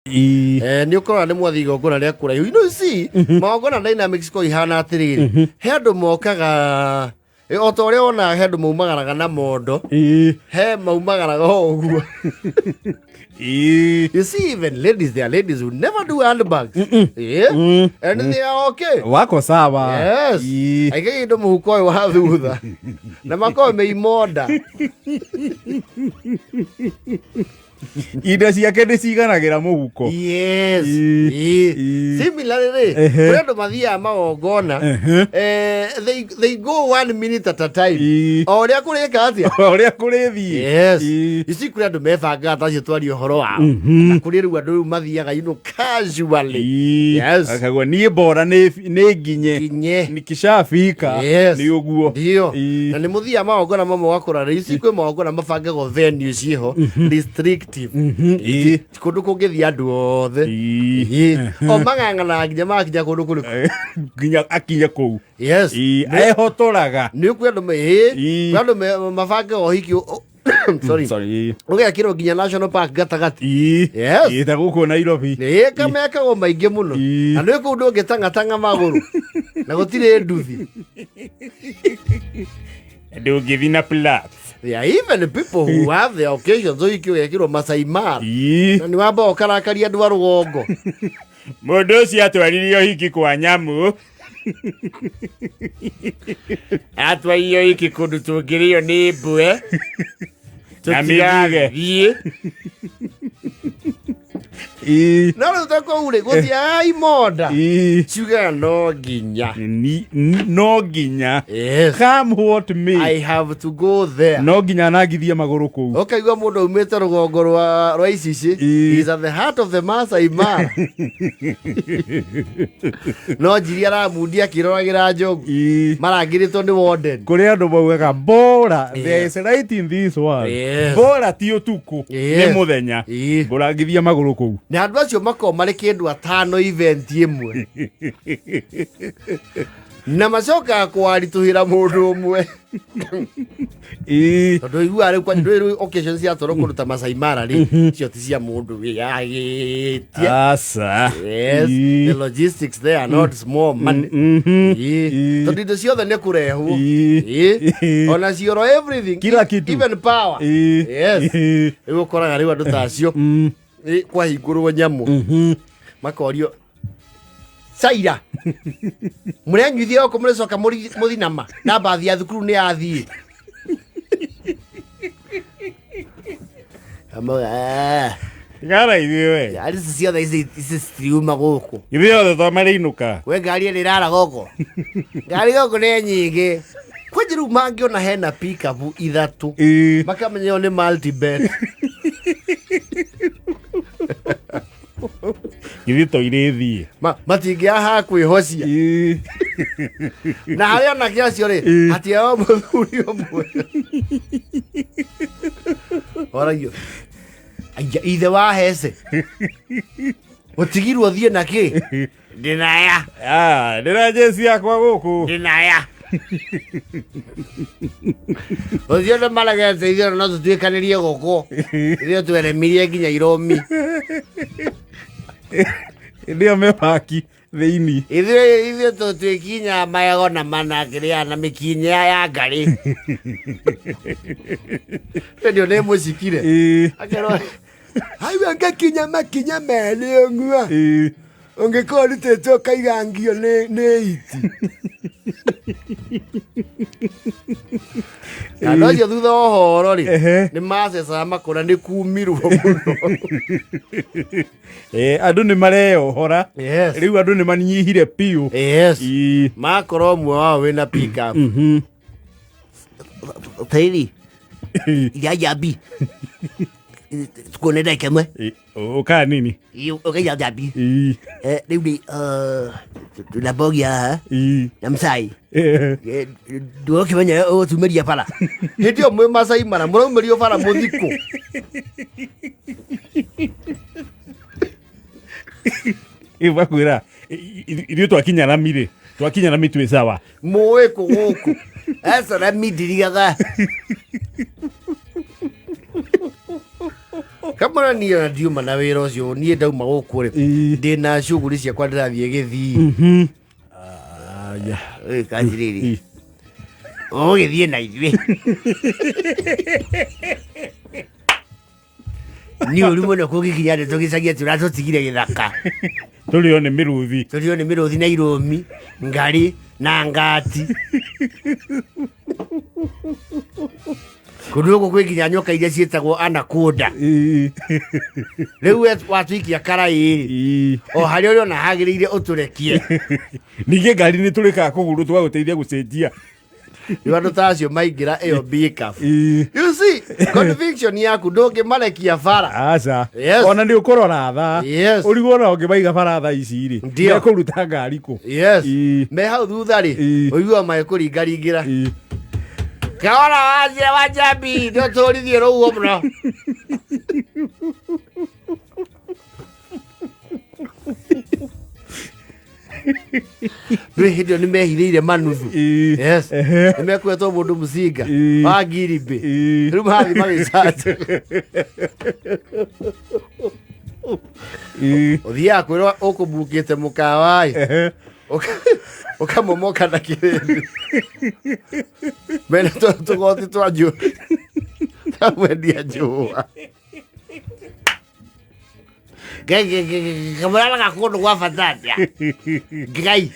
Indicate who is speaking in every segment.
Speaker 1: Nĩ ũkoraga nĩ mwathiĩ igongona rĩa kũraihu. You know, see, magongona dynamics ko ihana atĩrĩrĩ, he andũ mokaga o ta ũrĩa wonaga he andũ maumagaraga na mondo, he maumagaraga o ũguo. You see, even ladies, there are ladies who never do handbags. Yeah. And they are okay.
Speaker 2: Wako sawa.
Speaker 1: Yes. Aingĩ indo mũhuko ũyũ wa thutha na makorwo me imonda.
Speaker 2: Indo ciake nĩ ciganagĩra mũhuko.
Speaker 1: Yes. Similarly rĩ, kũrĩ andũ mathiaga magongona, they go one minute at a time. O ũrĩa kũrĩka atĩa?
Speaker 2: O ũrĩa kũrĩthiĩ.
Speaker 1: Yes. Ici kũrĩ andũ mebangaga ta acio twaria ũhoro wao. Na kũrĩ rĩu andũ rĩu mathiaga casually. Yes.
Speaker 2: Akagua niĩ bora nĩ nginye.
Speaker 1: Nginye.
Speaker 2: Nikishafika.
Speaker 1: Yes.
Speaker 2: Nĩ ũguo.
Speaker 1: Ndio. Na nĩ mũthiaga magongona mamwe ũgakora rĩ, ici kwĩ magongona mabangagwo venue ciĩho restrictive. Ti kũndũ kũngĩthiĩ andũ othe. O mang'ang'anaga nginya magakinya kũndũ kũrĩkũ.
Speaker 2: Nginya akinye kũu.
Speaker 1: Yes.
Speaker 2: Ehotoraga.
Speaker 1: Nĩ kwĩ andũ kwĩ andũ mabangaga ũhiki sorry.
Speaker 2: Sorry.
Speaker 1: Ũgekĩrwo nginya national park gatagatĩ. Yes.
Speaker 2: Ta gũkũ Nairobi.
Speaker 1: Ĩĩ, kamekagwo maingĩ mũno. Na nĩ kũu ndũngĩtang'atang'a magũrũ na gũtirĩ nduthi.
Speaker 2: Ndũngĩthi na plat.
Speaker 1: There are even people who have their occasions ũhiki ũgekĩrwo Masai Mara. Na nĩ wamba ũkarakaria andũ a rũgongo.
Speaker 2: Mũndũ ũcio atwaririe ũhiki kwa nyamũ.
Speaker 1: Atwaririe ũhiki kũndũ tũngĩrĩo nĩ mbwe.
Speaker 2: Na mĩthige.
Speaker 1: Tũtigathiĩ. No rĩu ta kũu rĩ, gũtiaga imonda. Ciugaga no nginya.
Speaker 2: No nginya.
Speaker 1: Yes.
Speaker 2: Come what may.
Speaker 1: I have to go there.
Speaker 2: No nginya nangithie magũrũ kũu.
Speaker 1: Ũkaigua mũndũ aumĩte rũgongo rwa Icici. Is at the heart of the Masai Mara. No njiri aramundia akĩroragĩra njogu. Marangĩrĩtwo nĩ warden.
Speaker 2: Kũrĩ andũ maugaga bora there is light in this world.
Speaker 1: Yes.
Speaker 2: Bora ti ũtukũ.
Speaker 1: Yes.
Speaker 2: Nĩ mũthenya. Ngũrangithia magũrũ kũu.
Speaker 1: Na andũ acio makoragwo marĩ kĩndũ atano event ĩmwe. Na macokaga kũwaritũhĩra mũndũ ũmwe. Tondũ iguaga rĩu kwanja ndũĩ rĩu occasion ciatwarwo kũndũ ta Masai Mara rĩ, icio ti cia mũndũ wĩyagĩtie.
Speaker 2: Aca.
Speaker 1: Yes, the logistics there are not small money. Tondũ indo ciothe nĩ kũrehwo. Ona cioro everything.
Speaker 2: Kila kitu.
Speaker 1: Even power. Yes. Rĩu ũkoraga rĩu andũ ta acio kwahingũrwo nyamũ makorio caira mũrenyuithia gũkũ mũrĩcoka mũthinama na mbathi ya thukuru nĩ yathiĩ.
Speaker 2: Tigana ithuĩ we.
Speaker 1: Ngari ici ciothe ici citiriuma gũkũ.
Speaker 2: Ithuĩ othe twamarĩinũka.
Speaker 1: We ngari ĩrĩ ĩrara gũkũ. Ngari gũkũ nĩ nyingĩ. Kwanja rĩu mangĩona hena pickup ithatũ. Makamenya ĩyo nĩ multi-bed.
Speaker 2: Ithuĩ to irĩthiĩ.
Speaker 1: Matingĩaga ha kwĩhocia. Na harĩ anake acio rĩ, hatiaga mũthuri ũmwe. Oragio. Aiya, ithe wa Hese. Ũtigirwo thiĩ na kĩ? Ndĩnaya.
Speaker 2: Ah, ndĩna jezi yakwa gũkũ.
Speaker 1: Ndĩnaya. Ũthiĩ nĩ maregete ithuĩ no tũtuĩkanĩrie gũkũ. Ithuĩ tweremirie nginya Iromi.
Speaker 2: Hĩndĩ ĩyo me paki thĩinĩ.
Speaker 1: Ithuĩ tũtwĩkinya magego na mana kĩrĩa na mĩkinya ya ngarĩ. Hĩndĩ ĩyo nĩ mũcikire. Akerwo hau angĩkinya makinya merĩ ũguo. Ũngĩkorwo ũrutĩtwo ũkaiga ngio nĩ iti. Na andũ acio thutha wa ũhoro rĩ, nĩ macecaga makona nĩ kumirwo mũno.
Speaker 2: Andũ nĩ mareyohora.
Speaker 1: Yes.
Speaker 2: Rĩu andũ nĩ manyihire biũ.
Speaker 1: Yes. Makorwo ũmwe wao wĩna pick up. Tĩri. Iria njambi. Tukuone ndagĩka ĩmwe.
Speaker 2: Ũkaa nini?
Speaker 1: Ũkaiya njambi. Rĩu rĩ, twĩna mbogi haha na mcai. Ndũgũkĩmenya ũgũtumĩria bara. Hĩndĩ ĩyo mwĩ Masai Mara mũraumĩrio bara mũthikũ.
Speaker 2: Ĩbakwĩra ithuĩ twakinya rami rĩ, twakinya rami twĩ sawa.
Speaker 1: Mũĩ kũ gũkũ? Aca rami ndirigaga. Kamũra niĩ ona ndiuma na wĩra ũcio, niĩ ndauma gũkũ rĩ,
Speaker 2: Ĩĩ.
Speaker 1: ndĩ na shughuli ciakwa, ndĩrathiĩ gĩthii.
Speaker 2: Aya.
Speaker 1: Katirĩrĩ,
Speaker 2: Ĩĩ.
Speaker 1: ũgĩthiĩ na ithuĩ nĩ ũru mũno kũngĩkinya nĩ tũgĩcagia atĩ ũratũtigire gĩthaka.
Speaker 2: Tũrĩo nĩ mĩrũthi.
Speaker 1: Tũrio nĩ mĩrũthi na irũmi ngari na ngati. Kũndũ gũkũ kwĩ nginya nyoka iria ciĩtagwo anaconda. Rĩu we watuikia karaĩ rĩ, o harĩa ũrĩona hagĩrĩire ũtũrekie.
Speaker 2: Ningĩ ngari nĩ tũrĩkaga kũgũrũ tũgagũteithia gũcenjia.
Speaker 1: Rĩu andũ ta acio maingĩra ĩyo pickup, you see conviction yaku ndũngĩmarekia bara.
Speaker 2: Aca.
Speaker 1: Yes.
Speaker 2: Ona nĩ ũkũrora thaa.
Speaker 1: Yes.
Speaker 2: Ũrigwo ona ũngĩmaiga bara thaa ici rĩ,
Speaker 1: Ndio.
Speaker 2: mekũruta ngari kũ?
Speaker 1: Yes.
Speaker 2: Ĩĩ.
Speaker 1: Me hau thutha rĩ, ũiguaga magĩkũringaringĩra. Kaora wanjira wa njambi ndio tũrithie rũhuho mũno. Ndũĩ hĩndĩ ĩyo nĩ mehithĩire manuthu. Yes. Nĩ mekuetwo mũndũ mũcinga wa ngirimbĩ. Rĩu marathiĩ magĩcanja. Ũthiaga kwĩrwo ũkũmbukĩte mũkawa ĩ, ũkamomoka na kĩrĩndĩ mena tũgoti twa njũ twa mwendia njũa kamũraraga kũndũ gwa bata atĩa Ngai.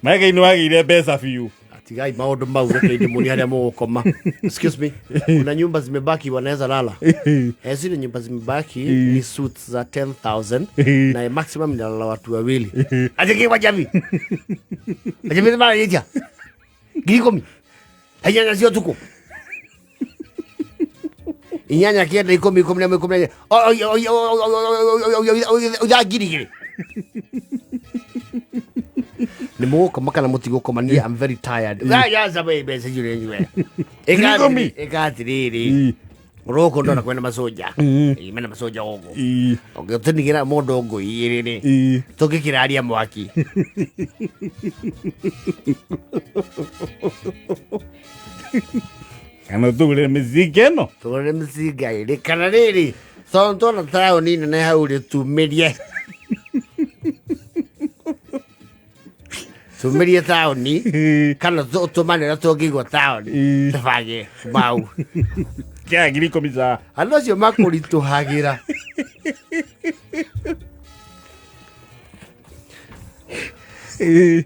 Speaker 2: Magai nĩ wagĩire mbeca biũ.
Speaker 1: Tigai maũndũ mau, rekei ndĩmuonie harĩa mũgũkoma. Excuse me, kuna nyumba zimebaki wanaweza lala. Eh, zile nyumba zimebaki ni suites za 10,000 na maximum inalala watu wawili. Ati kwa javi javi mara yetia 10,000 hainyanya cio tuku inyanya kenda ikumi ikumi na ikumi na thaa 2,000 nĩ mũgũkoma kana mũtigũkoma? Niĩ I'm very tired. Yaca we mbeca icio nĩ
Speaker 2: 10,000.
Speaker 1: Ĩka atĩrĩrĩ, rũkũ ndona kwĩna macoja. Ĩ, mena macoja gũkũ. Ũngĩtũnigĩra mũndũ ngũi ĩrĩ tũngĩkĩraria mwaki.
Speaker 2: Kana tũgũre mĩcinga ĩno.
Speaker 1: Tũgũre mĩcinga ĩrĩ kana rĩrĩ, tondũ twana taũni nene hau rĩ, tumĩrie tumĩrie taũni kana tũmane ũrĩa tũngĩigua taũni. Tũbange mau.
Speaker 2: Kĩa 10,000 za.
Speaker 1: Andũ acio makũritũhagĩra.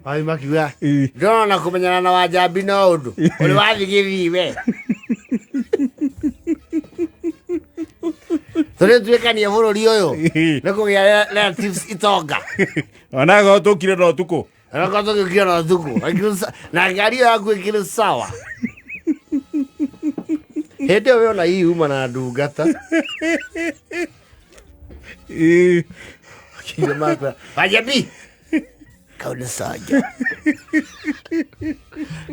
Speaker 1: Mathi makiuga ndĩrona kũmenyana na Wanjambi no ũndũ ũrĩ wathiĩ gĩthii we tũrĩ tuĩkanie bũrũri ũyũ nĩ kũgĩa relatives itonga.
Speaker 2: Onago tũkire na ũtukũ.
Speaker 1: Onakorwo tũgĩũkire na ũtukũ na ngari ĩyo yaku ĩkĩrĩ sawa hĩndĩ ĩyo wĩona hihi uma na ndungata. Kiuga makwĩra, "Wanjambi, kau nĩ sojo,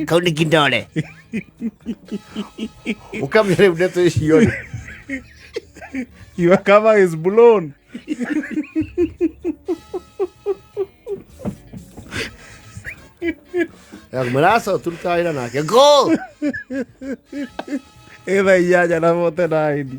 Speaker 1: kau nĩ kindore," ũkamenya rĩu ndeto icio rĩ.
Speaker 2: Your cover is blown.
Speaker 1: Akumwĩra aca tũrutaga wĩra nake go.
Speaker 2: Ĩ thaa 8:49.